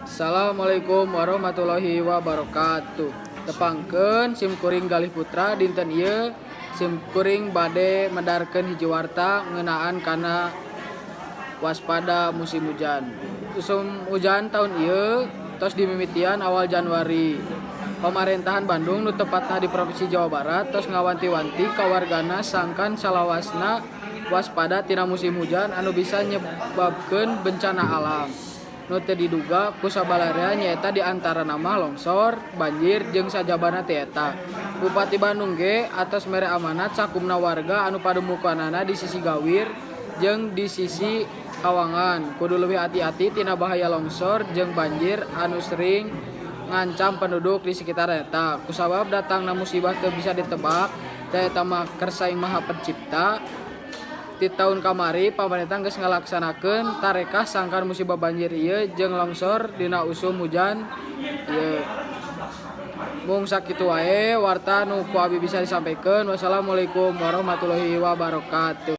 Assalamualaikum warahmatullahi wabarakatuh. Tepangkeun sim kuring Galih Putra. Dinten ieu sim kuring bade medarkeun hiji warta ngeunaan kana waspada musim hujan. Musim hujan tahun ieu tos dimimitian awal Januari. Pamarentahan Bandung, nu tepatna di Provinsi Jawa Barat, tos ngawanti-wanti ka wargana sangkan salawasna waspada tina musim hujan anu bisa nyebabkeun bencana alam nu teu diduga ku sabalarea, nyaeta di antarana mah longsor, banjir, jeung sajabana ti eta. Bupati Bandung ge atos mere amanat sakumna warga anu padumunana di sisi Gawir jeung di sisi Kawangan kudu leuwih hati-hati tina bahaya longsor jeung banjir anu sering ngancam penduduk di sekitar eta. Kusabab datangna musibah teu bisa ditebak da eta mah kersa Yang Maha Pencipta, ti taun kamari pamarentah geus ngalaksanakeun tarekah sangkan musibah banjir ieu jeung longsor dina usum hujan ieu. Mung sakitu wae warta nu ku abi bisa disampaikan. Wassalamualaikum warahmatullahi wabarakatuh.